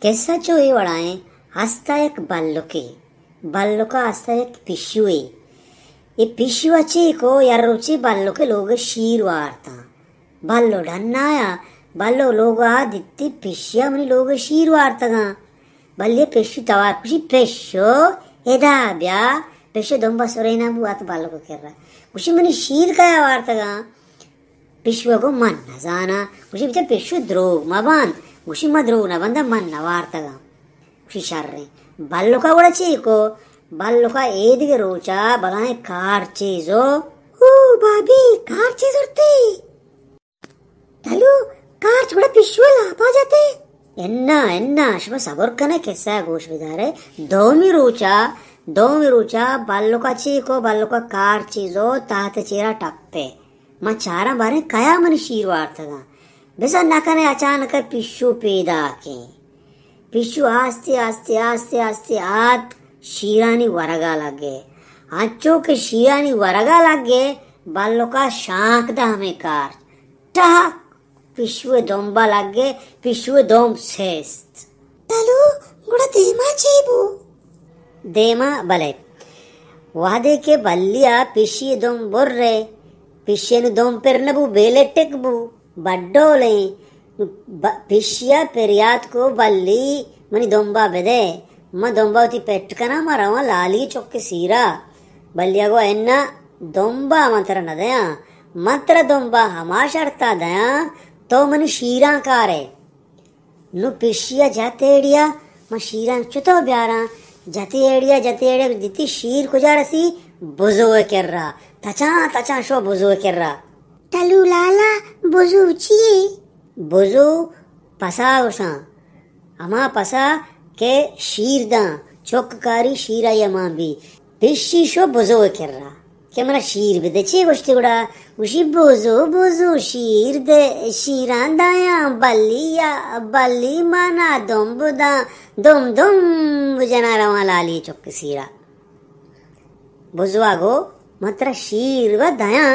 کسہ چو اے وڑائیں، ہستا یک بلکے، بلکا ہستا یک پشوے۔ اے پشوا چے کو، یک روچے بلکے لوگ شیر وارتاں۔ بلو ڈن آیا، بلو لوگا دیتی پشیا منی لوگ شیر وارتگاں۔ بلے پشو توار کشی، پشو ادا بیا، پشو دمبا سرینا بو ات بلکو کرا۔ کشی منی شیر کیا وارتگاں؟ پشوا گو من نزاناں۔ گوشی بچار پشو دروگ مبند۔ گوشی ما دروگ نبنداں، من نوارتگاں۔ گوشی شریں۔ بلکا گڑا چے کو؟ بلکا اے دگہ روچا بلائیں کارچے زو۔ او بابی، کارچے زرتے؟ تلو، کارچ گڑا پشو لاپا جتے؟ انا، انا، شما صبر کنے، کسہ گوش بدارے۔ دومی روچا، دومی روچا بلکا چے کو؟ بلکا کارچے زو تحت چیرا ٹپے۔ من چاراں باریں کیا منی شیر وارتگاں۔ بزاں نہ کنے اچانک پشو پیداکیں۔ پشو آستے آستے آستے آستے آت شیرانی ورگا لگے۔ انچو کہ شیرانی ورگا لگے، بلکا شانک دا ہمے کارچ۔ ٹہک! پشو دمبا لگے، پشو دمب سست۔ تلو، گڑا دیما چے بو؟ دیما، بلے۔ وہدے کہ بلیا پشی دمب برے، پشی نو دمب پر نبو، بے لٹک بو، بڈولیں۔ ب-، پشیا پریات کو، بلی منی دمبا بدے، من دمبا وتی پٹ کناں، من رواں لالی چک سیرا۔ بلیا گو، انا، دمبا من ترا ندیاں، من ترا دمبا ہما شرطا دیاں، تو منی شیراں کارے۔ نو پشیا جت ایڑیا، من شیراں چتو بیاراں؟ جتی ایڑیا، جتی ایڑیا، دیتی شیر کجا رسی؟ بزو کرا۔ تچاں تچاں شو بزو کرا۔ تلو لالا، بزو چیے؟ بزو پسا گوشاں۔ ہما پسا کہ شیر داں، چک کاری شیرا یا مان بی۔ پشی شو بزو کرا کہ منا شیر بدے۔ چے گوشتی گڑا؟ گوشی، بزو، بزو، شیر دے، شیراں دایاں بلی یا، بلی مانا دمب داں، دم دم جناں رواں لالی چک سیرا۔ بزوا گو، من ترا شیر و دیاں،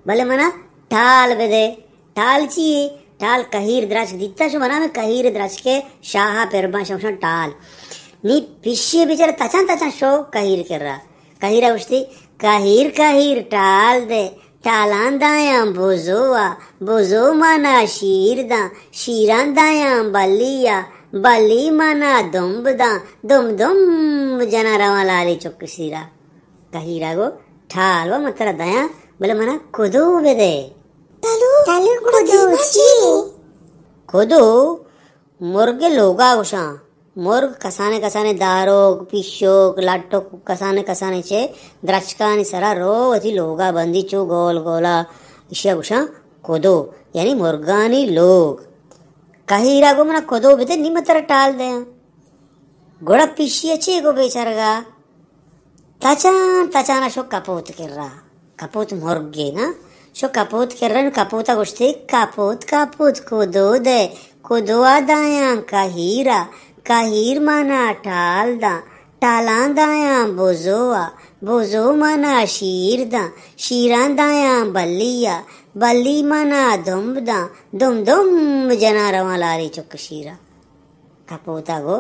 بلے منا ٹال بدے۔ ٹال چی؟ ٹال کہیر درچک دیتا شو، بنا میں کہیر درچکے شاہا پر باں شمشان ٹال۔ نی پشی بیچارہ تچان تچان شو کہیر کرا۔ کہیرا گوشتی، کہیر کہیر ٹال دے، ٹالاں دایاں بزو آ، بزو مانا شیر داں، شیراں دایاں بلی آ، بلی مانا دمب داں، دم دم جناں رواں لالی چک سیرا۔ کہیرا گو، ٹال و من ترا دیاں، بلے منا کدو بدے۔ تلو، تلو کدو چی؟ کدو مرگ لوگا گوشاں۔ مرگ کسانیں کسانیں داروک، پیشوک، لٹک، کسانیں کسانیں چہ درچکانی سرا رو وتی لوگا بندی چو گول گولا، اشیا گوشاں کدو، یعنی مرگانی لوگ۔ کہیرا گو منا کدو بدے، نی من ترا ٹال دیاں۔ گڑا پشی ء چے گو بیچارگا؟ تچان تچان ء شو کپوت کرا۔ کپوت مرگے نا۔ شو کپوت کرا، نو کپوت ء گوشتے، کپوت کپوت کدو دے، کدو ء دایاں کہیر ء، کہیر مانا ٹال داں، ٹالاں دایاں بزو ء، بزو مانا شیر داں، شیراں دایاں بلی ء، بلی مانا دمب داں، دم دم جناں رواں لالی چک شیرا۔ کپوت ء گو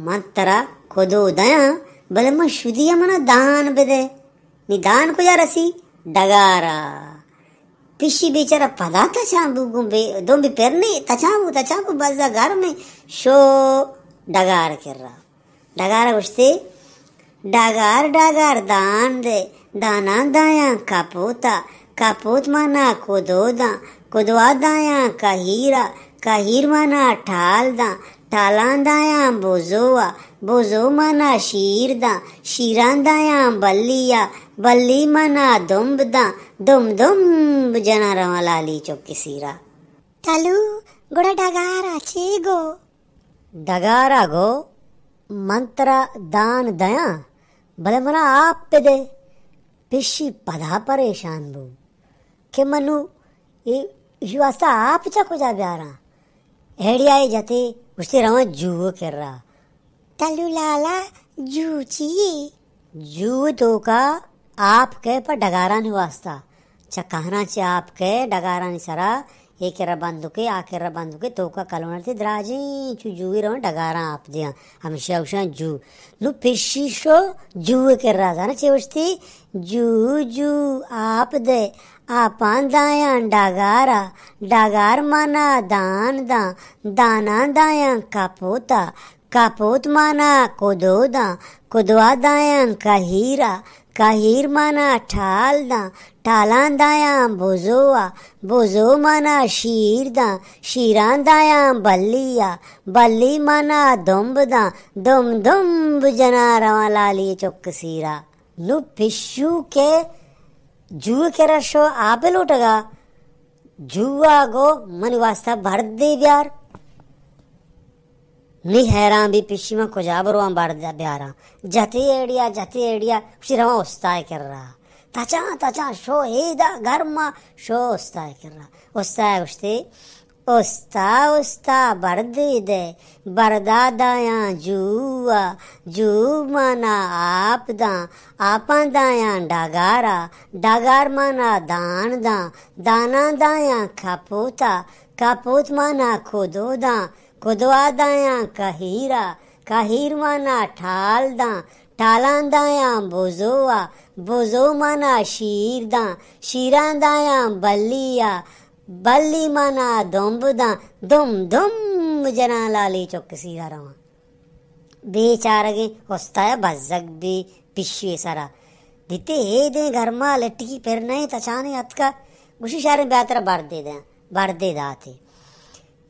من ترا کدو دیاں، بلے من شدی ء منا دان بدے۔ نی دان کجا رسی؟ ڈگارا۔ پشی بیچارہ پدا تچان بو گوں بے، دمبی پر نی، تچان بو، تچان بو، بزا گرمیں شو ڈگار کرا۔ ڈگارا گوشتے، ڈگار ڈگار دان دے، داناں دایاں کپوتا، کپوت مانا کدو داں، کدوا دایاں کہیرا، کہیر مانا ٹال داں، ٹالاں دایاں بوزوا، بوزو مانا شیر داں، شیراں دایاں بلیا، بلی مانا دمب داں، دمب دمب جناں رواں لالی چک سیرا۔ تلو، گڑا ڈگارا چے گو؟ ڈگارا گو، من ترا دان دیاں، بلے منا آپ بدے۔ پشی پدا پریشان بو کہ من نوں اے، ایشی واسطہ آپ چہ کجا بیاراں؟ ایڈیا ء جتے، گوشتے رواں جو ء کرا۔ تلو لالا، جو چی یے؟ جو ء توکا آپ کئے پہ ڈگارانی واسطہ۔ چہ کہناں چہ آپ کئے ڈگارانی سرا، اے کرا بندوکے، آ کرا بندوکے، توکا کلونڑ تے دراجیں، چو جوئے رواں ڈگاراں آپ دیاں، ہمیشہ گوشاں جو۔ نو پشی شو جوئے کرا، زانا چے گوشتی؟ جو جو آپ دے، آپاں دایاں ڈگارا، ڈگار مانا دان داں، داناں دایاں کپوتا، کپوت مانا کدو داں، کدوا دایاں کہیرا، کہیر مانا ٹال داں، ٹالاں دایاں بزوا، بزو مانا شیر داں، شیراں دایاں بلیا، بلی مانا دمب داں، دمب دمب جناں رواں لالی چک سیرا۔ نو پشو کہ جوئے کرا شو آپے لوٹگا، جوا گو منی واسطہ بردے بیار۔ نی حیران بی پشی من کجا برواں برد بیاراں۔ جتی ایڑیا، جتی ایڑیا، گوشتی رواں استائے کرا۔ تچاں تچاں شو ایدا گرما، شو استائے کرا۔ استائے گوشتی، استا استا بردے دے، بردا دایاں جوا، جو مانا آپ داں، آپاں دایاں ڈگارا، ڈگار مانا دان داں، داناں دایاں کپوتا، کپوت مانا کدو داں، کدوا دایاں کہیرا، کہیر مانا ٹال داں، ٹالاں دایاں بزوا، بزو مانا شیر داں، شیراں دایاں بلیا، بلی مانا دمب داں، دم دم جناں لالی چک سیرا رواں۔ بیچارگیں استایا بزگ بی پشی سرا۔ دیتے ایدیں گرما لٹکی پر نئیں تچانے اتکا۔ گوشی شریں بیا ترا بردے دیاں، بردے داتے۔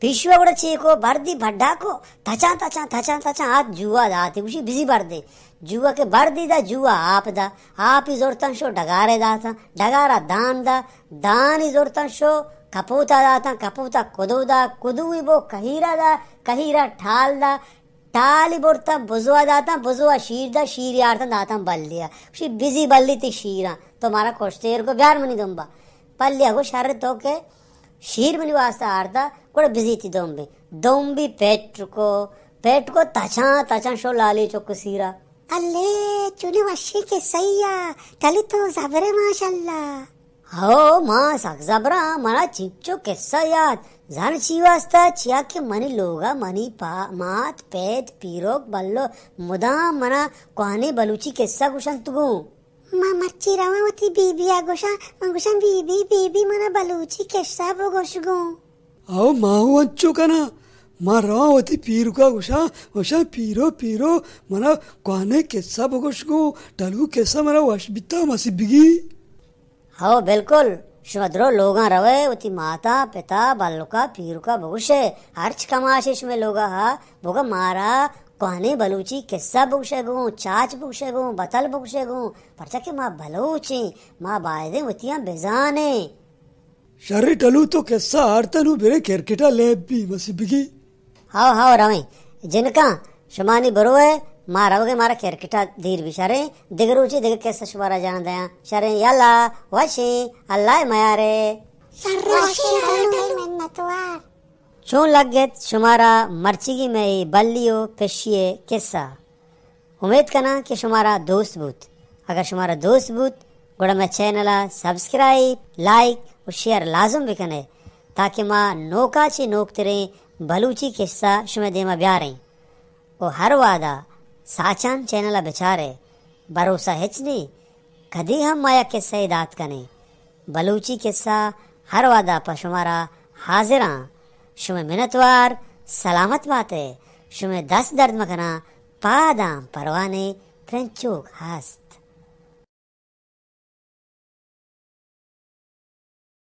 پیشوا گڑا چے کو، بردی بڈا کو، تچاں تچاں تچاں تچاں آت جوا داتے، گوشی بزی بردے۔ جوا کہ بردی دا، جوا آپ دا، آپی زرتن شو ڈگارے داتاں، ڈگارا دان دا، دانی زرتن شو کپوتا داتاں، کپوتا کدو دا، کدوی بو کہیرا دا، کہیرا ٹال دا، ٹالی برتاں بزوا داتاں، بزوا شیر دا، شیری آرتاں داتاں بلیا۔ گوشی بزی بلی تی شیراں، تو مارا کشتیر کو، بیار منی دمبا۔ بلیا گو شر تو کہ شیر منی واسطہ آرتا، گڑا بزی تی دمبی۔ دمبی پیٹ کو، پیٹ کو تچاں تچاں شو لالی چک سیرا۔ الے، چونی وشی قصہ یا، ٹلی تو زبرے ماشاءاللہ۔ ہو، ما سک زبراں، منا چنچو قصہ یات۔ زان چی واسطہ؟ چیا کہ منی لوگا منی پا-، مات، پت، پیروک، بلو مدام منا کوہنیں بلوچی قصہ گوشنت گوں۔ ما مرچی رواں وتی بی بی ء گوشاں، من گوشاں، بی بی، بی بی، منا بلوچی قصہ بگوش گوں۔ او ما ہوں انچو کناں، ما رواں وتی پیرکا گوشاں، گوشاں، پیرو، پیرو، منا کوہنیں قصہ بگوش گوں، ٹلو قصہ منا وش بیتا، مسی بگی۔ ہو، بالکل۔ شما درو لوگاں روئے، وتی ماتا، پتا، بلکا، پیرکا بگوشے۔ ہرچ کماشے شمے لوگا ہا، بگا مارا کوہنیں بلوچی قصہ بگوشے گوں، چاچ بگوشے گوں، بتل بگوشے گوں۔ پرچا کہ ما بلوچیں، ما بایدیں وتیاں بزانیں۔ شریں ٹلو، تو قصہ آرتا، نوں برے کرکٹا لیب بی، مسی بگی۔ ہاو، ہاو، رویں۔ جنکاں، شما نی بروئے، ما روگیں، مارا کرکٹا دیر بی۔ شریں، دگہ روچے دگہ قصہ شمارا جان دیاں۔ شریں، یلا، وشیں، اللہ میارے۔ شریں، شریں، منتوار۔ چون لگت شمارا مرچیگی مئے بلی و پشی قصہ؟ امیت کناں کہ شمارا دوست بوت۔ اگر شمارا دوست بوت، گڑا مئے چینل ء سبسکرائب، لائک و شیئر لازم بکنے، تاکہ ما نوکا چہ نوکتریں بلوچی قصہ شمئے دیما بیاریں۔ و ہر وہدا ساچان چینل ء بچارے، بھروسہ ہچ نی، کدی ہم ما یک قصہ ء دات کنیں۔ بلوچی قصہ ہر وہدا پہ شمارا حاضراں۔ شمئے منتوار، سلامت باتے، شمئے دست درد مکناں، پاداں پروانے ترنچوک ہست۔